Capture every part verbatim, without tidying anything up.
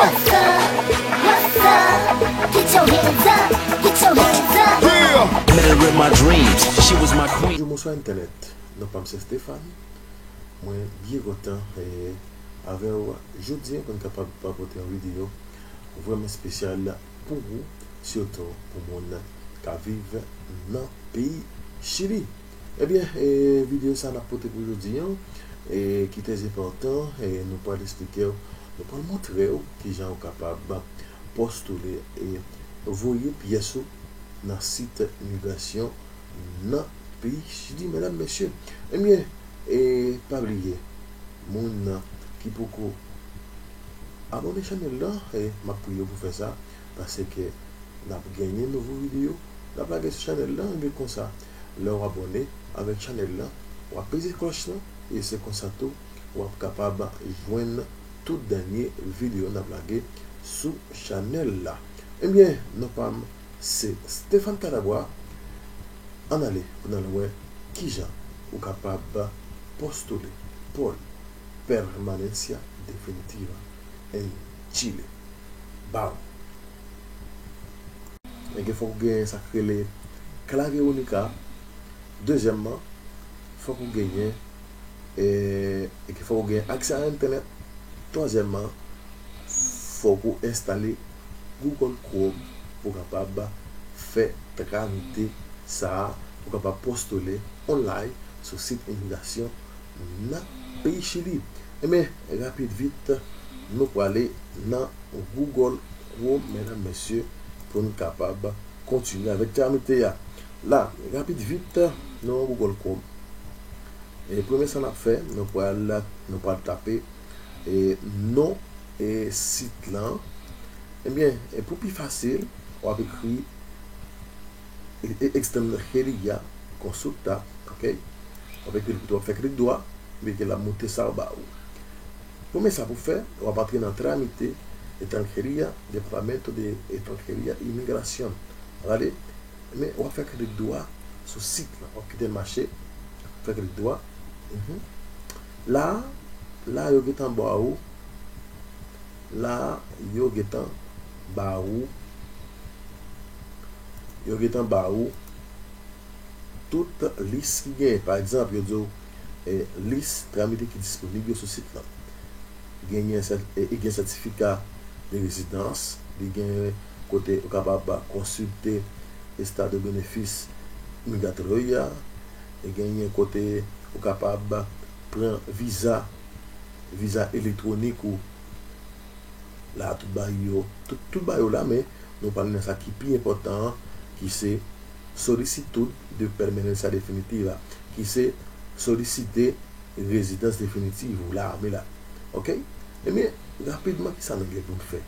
What's up? What's up? Get your hands up. Get your hands up. Met her in my dreams. She was my queen. Bonjou, bonswa entènèt. Non pa m se Stéphane. Mwen byen kontan eh, avè w jodi a pou n kapab pote yon videyo vrèman espesyal pou ou, sitou pou moun k ap viv nan peyi Chili. Ebyen, eh, videyo sa n ap pote pou jodi a, eh, ki trè enpòtan, eh, nou pral eksplike w, nou pral montre w kijan ou kapab postile e voye pyès ou nan sit imigrasyon nan peyi Chili, medam, mesye. Ebyen, e pa bliye, moun ki poko abòne chanèl la, e m ap priye w pou fè sa, paske n ap genyen nouvo videyo n ap lage sou chanèl la, ebyen konsa, lè w abòne avèk chanèl la, w ap peze klòch lan, e se konsa tou, w ap kapab jwenn tout dènye videyo n ap lage sou chanèl la. Ebyen, non pa m se Stéphane Cadabra. Ann ale pou n al wè kijan ou kapab postile por permanencia definitiva en Chile. Baw. Ebyen, fòk ou gen sa k rele Clave Única. Dezyèmman, fòk ou genyen, e, e ke fòk ou gen aksè a entènèt. Twazyèmman, fòk ou enstale Google Chrome pou kapab fè tramite sa a, pou kapab postile online sou sit imigrasyon nan peyi Chili. Ebyen, rapid vit, nou prale nan Google Chrome, medam, mesye, pou n kapab kontinye avèk tramite a. La, rapid vit, nou nan Google Chrome. E premye sa n ap fè, nou pral, nou pral tape e non e sit lan. Ebyen, e pou pi fasil, w ap ekri e, e, Extranjería Consulta, ok? W ap ekri l pito, w ap fè klik dwa, epi ke l ap moute sa ba ou. Premye sa pou fè, w ap antre nan Trámite, Extranjería, Departamento de Extranjería y Migración. Gade, men w ap fè klik dwa sou sit lan, w ap kite l mache, fè klik dwa. Mhm. La, la yo gentan ba ou, la yo gentan ba ou, yo gentan ba ou tout lis ki genyen. Pa egzanp, yo di w eh, lis tramite ki disponib yo sou sit lan. Genyen sè- eh, gen sètifika de rezidans, li gen kote ou kapab konsilte estado benefis migratoria, e genyen kote ou kapab pran viza, viza elektwonik ou la, tout bagay yo, tout, tout bagay yo la, men nou pral nan sa ki pi enpòtan an, ki se solicitud de permanencia definitiva, ki se solisite rezidans definitiv ou la, men la. Ok? Ebyen, rapidman, kisa nou gen pou n fè?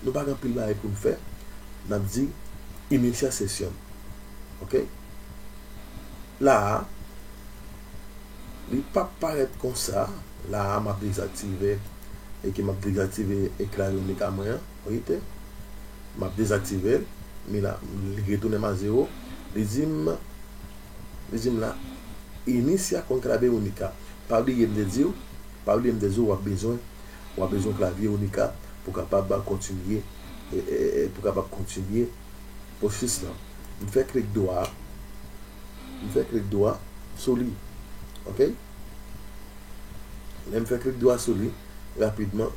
Nou pa gen anpil bagay pou n fè. N ap di, iniciar sesión. Ok? La a, li p ap parèt konsa. La a, m ap dezaktive, e ke m ap dezaktive e Clave Única mwen an, rete. M ap dezaktive l. Men la, li retounen m a zewo. Li di m, li di m la, inicia con Clave Única. Pa bliye m te di w, pa bliye m te di w w ap bezwen, w ap bezwen Clave Única pou kapab kontinye, e, e, e, pou kapab kontinye pwosesis lan. M fè klik dwa, m fè klik dwa sou li. Ok? Lè m fè klik dwa sou li, rapidman,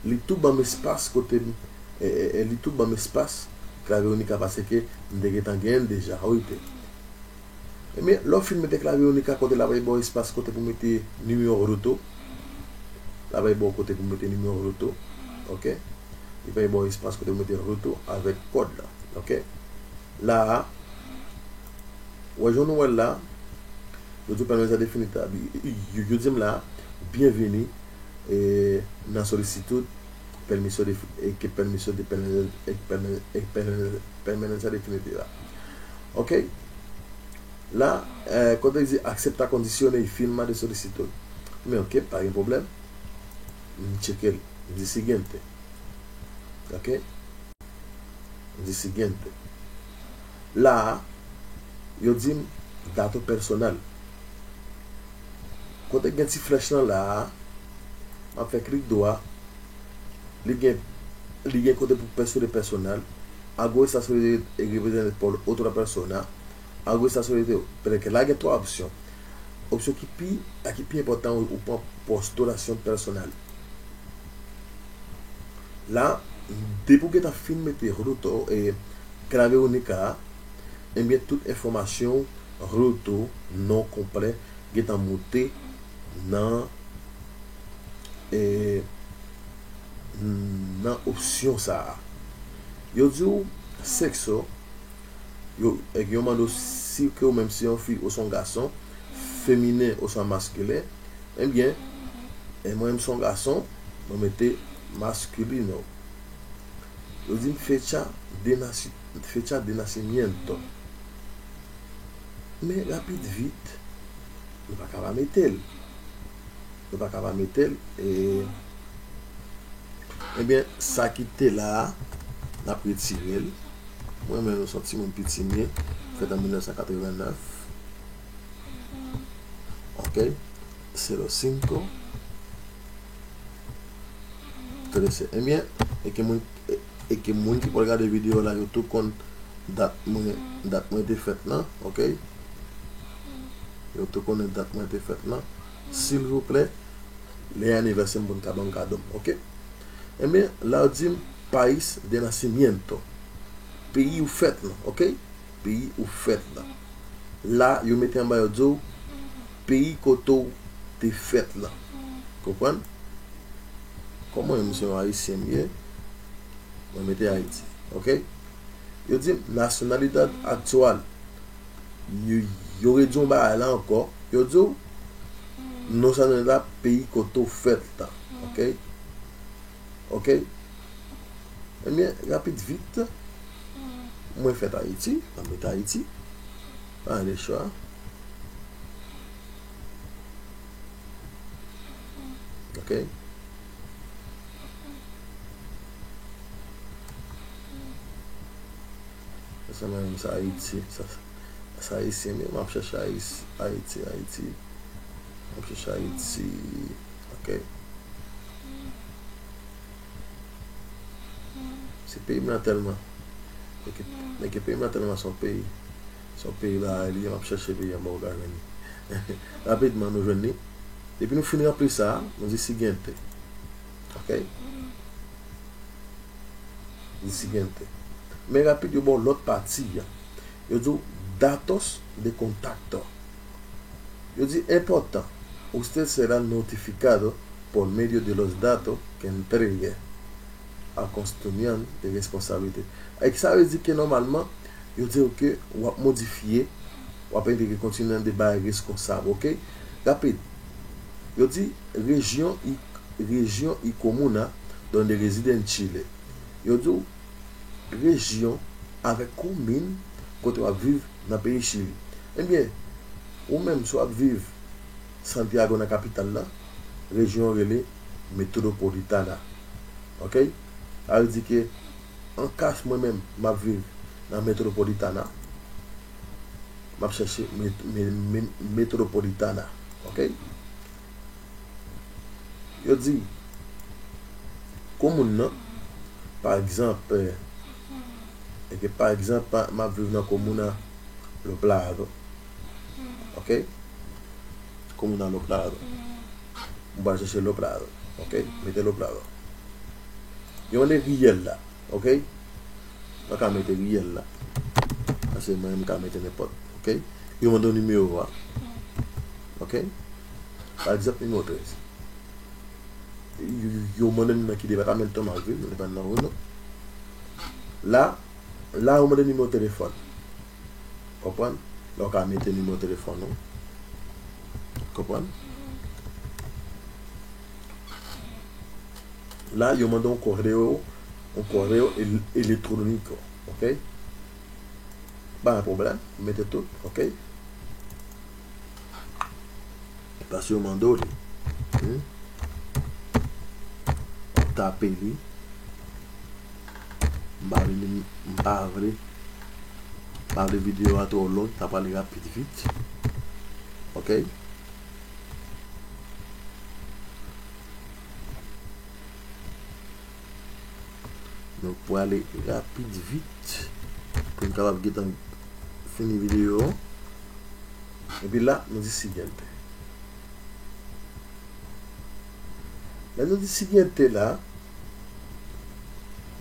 li tou ban m espas kote m, e, e, e, li tou ban m espas Clave Única paske m te gentan genyen l deja, rete. Ebyen, lè w fin mete Clave Única kote l ap ba w espas kote pou mete nimewo loto. L ap ba w kote pou mete nimewo loto. Ok? Li ba w espas kote pou mete loto avèk kòd la. Ok? La a, w wè jan nou wè l la, yo di w permanencia definitiva, yo, yo di m la, byenveni, e, nan solicitud permiso de, e, que permiso de permane- e, permane- e, permane- permanencia definitiva. Ok? La, eh, kote li di acepta condiciones y firma de solicitud. Men ok, pa gen pwoblèm. M tcheke l. M di siguiente. Ok? M di siguiente. La a, yo di m dato personal. Kote gen ti flèch lan la a, m ap fè klik dwa. Li gen, li gen kote pou persone personal. Algo esta solamente representado por otra persona. Algo esta solamente, pètèt ke la gen twa opsyon. Opsyon ki pi, a ki pi enpòtan, ou, ou pran postulasyon pèsonal. La, depi w gentan fin mete Ruto, e, Clara Veronica a, ebyen, tout enfòmasyon, Ruto, non konplè, gentan moute nan, e, nan opsyon sa a. Yo di w, sekso, yo, e, yo mande w si ke ou menm se yon fi oswa yon gason, feminen oswa maskilen, ebyen, e mwen menm se yon gason, mwen mete masculino. Yo di m fecha de nasi-, fecha de nacimiento. Men rapid vit, nou pa ka pa mete l. Nou pa ka pa mete l. E, ebyen, sa ki te la a, n ap retire l. Mwen menm, se yon timoun piti m ye, fèt an mil nèf san katreven nèf. Ok? Sero sinko. Trese. Ebyen, e ke moun, e, e ke moun ki pral gade videyo la, yo tou konn dat mwen, dat mwen te fèt lan, ok? Yo tou konnen dat mwen te fèt lan. Silvouplè, lè anivèsè m pou n ka ban m kado m, ok? Ebyen, la yo di m, país de nacimiento. Peyi ou fèt lan, ok? Peyi ou fèt lan. La, yo mete anba yo di w, peyi kote w te fèt lan. Konprann? Kòm mwen menm se yon Ayisyen m ye, mwen mete Ayiti, ok? Yo di m, nacionalidad actual. Yo, yo redwi yon bagay la ankò. Yo di w, nacionalidad peyi kote w fèt lan, ok? Ok? Ebyen, rapid vit, mwen fèt Ayiti, mwen mete Ayiti. Pa gen lechwa. Ok? Sa mwen menm, sa Ayiti. Sa, sa Ayisyen, men m ap chèche Ayis-, Ayiti, Ayiti. M ap chèche Ayiti. Ok. Se peyi m nan tèlman. Nèg ke, nèg ke peyi m nan tèlman se yon peyi. Se yon peyi bagay li ye, m ap chèche peyi an, m poko ka jwenn li. Rapidman, nou jwenn li. Depi nou fin ranpli sa, nou di siguiente. Ok? Di siguiente. Men rapid, yo ba w lòt pati a. Yo di w datos de contacto. Yo di enpòtan. Usted será notificado por medio de los datos que entregue al constituyente de responsabilité. E sa vle di ke nòmalman, yo di w ke w ap modifye, w ap entegre kontinyan de bay reskonsab, ok? Rapid. Yo di región y, región y comuna donde reside en Chile. Yo di w rejyon avèk komin kote w ap viv nan peyi Chili. Ebyen, ou menm, si w ap viv Santiago nan kapital la, rejyon an rele Metropolitana. Ok? Sa vle di ke, an ka mwen menm, m ap viv nan Metropolitana, m ap chèche met-, me-, me-, Metropolitana. Ok? Yo di, komin nan, pa egzanp, eh, e ke pa egzanp, pa, m ap viv nan komuna Lo Prado. Ok? Komuna Lo Prado. M pral chèche Lo Prado. Ok? Mete Lo Prado. Yo mande riyèl la. Ok? Mwen ka mete riyèl la. Paske mwen, m ka mete nenpòt. Ok? Yo mande w nimewo a. Ok? Pa egzanp, nimewo trèz. Yo, yo, yo mande m nan ki depatman m ap viv, nan depatman Reno. La, la, yo mande nimewo telefòn. Konprann? La, w ka mete nimewo telefòn ou. Konprann? La, yo mande yon correo, yon correo el-, electrónico, ok? Pa gen pwoblèm, mete tout, ok? Paske yo mande w li. Hmm? W ap tape li. M pa vle, m pa vle, m pa vle videyo a twò long, sa prale rapid vit. Ok? Nou prale rapid vit pou n kapab gentan fini videyo an. Epi la, nou di siguiente. Lè nou di siguiente la,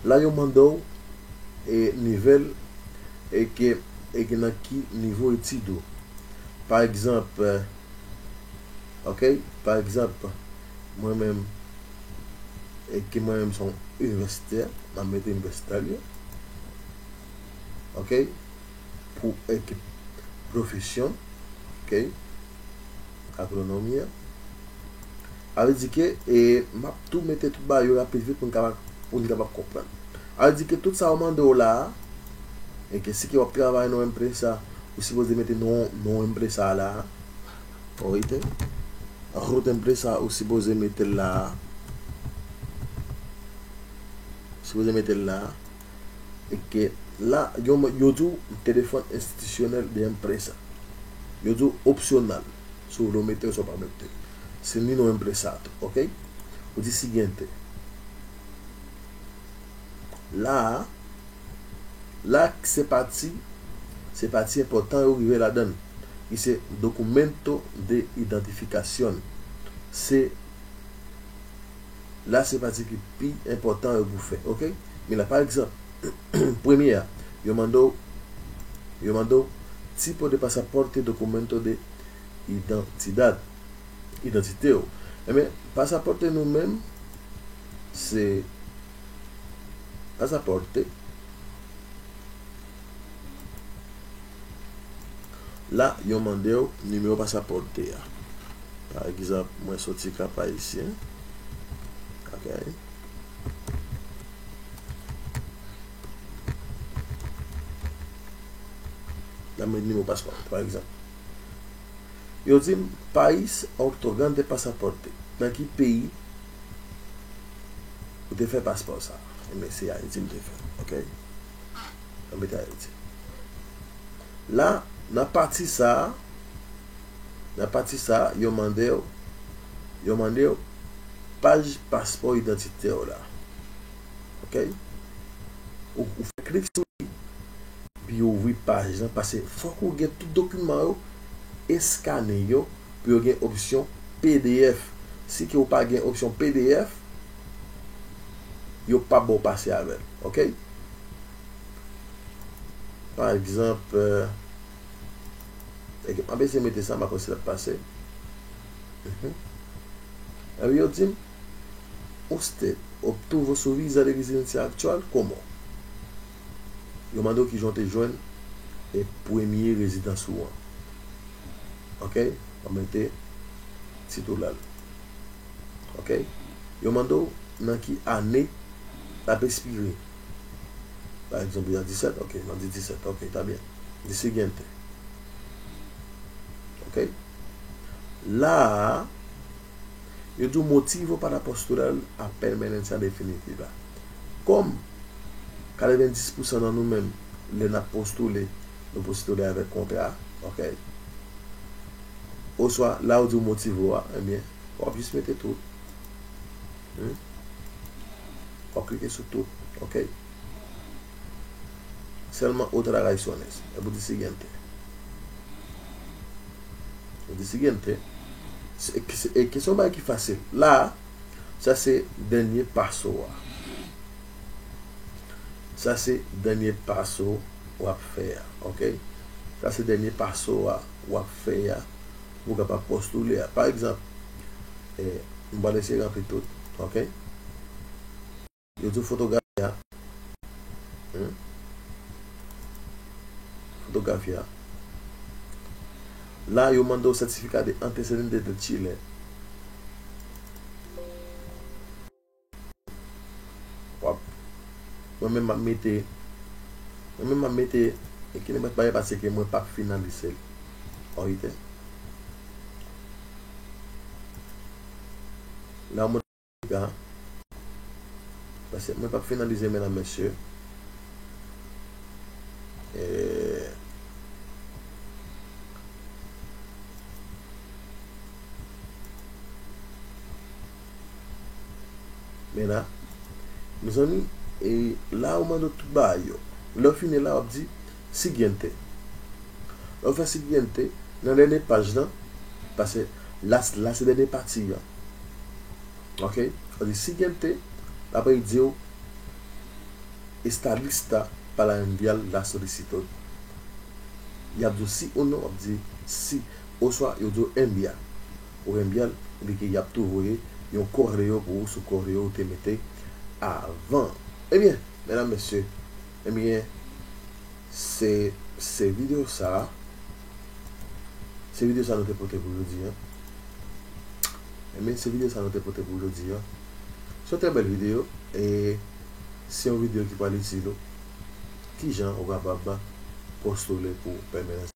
la yo mande w e nivel e ke e ke nan ki nivo etid ou. Pa egzanp, eh, ok, pa egzanp, mwen menm, e ke mwen menm se yon inivèsitè, m ap mete inivèsitè l ye. Ok, pou e ke pwofesyon, ok, agronomi a. A vle di ke, e, m ap tou mete tout bagay yo rapid vit pou n kapab, pou n kapab konprann. A vle di ke tout sa yo mande w la a, e ke si ke w ap travay nan yon empresa, ou sipoze mete non, non empresa a la a. Ou rete. Root empresa, ou sipoze mete l la a. Sipoze mete l la a. E ke la, yo, yo di w telefòn enstitisyonèl de empresa. Yo di w opsyonal. Si w vle w mete l, si w pa mete l. Se ni non empresa tou, ok? Ou di siguiente. La a, la se pati, se pati enpòtan yo rive ladan l. Ki se documento de identificación. Se, la se pati ki pi enpòtan yo pou fè, ok? Men la, pa egzanp, premye a, yo mande w, yo mande w tipo de pasaporte, documento de identidad, idantite w. Enben, pasaporte nou menm, se pasaporte. La, yo mande w nimewo pasaporte a. Pa egzanp, mwen soti Kap Ayisyen. Ok. La, mwen nimewo paspò, pa egzanp. Yo di m, país otorgante pasaporte. Nan ki peyi ou te fè paspò sa? Enben, se Ayiti m te fè, ok? Mwen mete Ayiti. La, nan pati sa a, nan pati sa a, yo mande w, yo mande w paj paspò idantitè w la. Ok? Ou, ou fè klik sou li, epi yo ouvri paj lan, paske fòk ou gen tout dokiman yo, eskane yo, pou yo gen opsyon P D F. Si ke ou pa gen opsyon P D F, yo p ap ba w pase avè l, ok? Pa egzanp, eh, ok, m ap eseye mete sa, m ap wè si l ap pase. Mhm. Epi yo di m, usted obtuvo su visa de residencia actual como? Yo mande w kijan w te jwenn e premye rezidans ou an. Ok? W ap mete tit ou la. Ok? Yo mande w nan ki ane l ap ekspire. Pa egzanp, li a disèt, ok, m ap di disèt, ok, ta byen. Di siguiente. Ok? La a, yo di w motivo para postular a permanencia definitiva. Kòm katrevenndis pousan nan nou menm, lè n ap postile, nou postile avèk kontra, ok? Oswa, la yo di w motivo a, ebyen, w ap jis mete tout. Hmm? W ap klike sou tout, ok? Sèlman otra razones. Epi w di siguiente. Ou di siguiente. Se, se, e kesyon bagay ki fasil. La, sa se dènye paso a. Sa se dènye paso w ap fè a, ok? Sa se dènye paso a w ap fè a pou w kapab postile a. Pa egzanp, eh, m pral eseye ranpli tout, ok? Yo di w fotografi a. Hmm? Fotografi a. La, yo mande w certificado de antecedentes de Chile. W ap, mwen menm m ap mete, mwen menm m ap mete, e ki nenpòt bagay paske mwen p ap finalize l. Orite. La, mwen ka. Paske mwen p ap finalize, medam, mesye. Eh, men la, mezanmi, E la ou mande tout bagay yo. Lè w fini la, w ap di siguiente. Lè w fè siguiente, nan dènye paj lan, paske la, la se dènye pati an. Ok? W ap di siguiente, apre li di w está lista para enviar la solicitud. Y ap di w si ou non, w ap di si. Oswa yo di w enviar. Ou enviar, li di ke y ap tou voye yon correo pou ou sou correo ou te mete avan. Ebyen, medam, mesye, ebyen, se, se videyo sa a. Se videyo sa a nou te pote pou jodi a. Ebyen, se videyo sa a nou te pote pou jodi a. Se yon trè bèl videyo, e se yon videyo ki pral itil ou. Kijan ou kapab postile pou pèmanans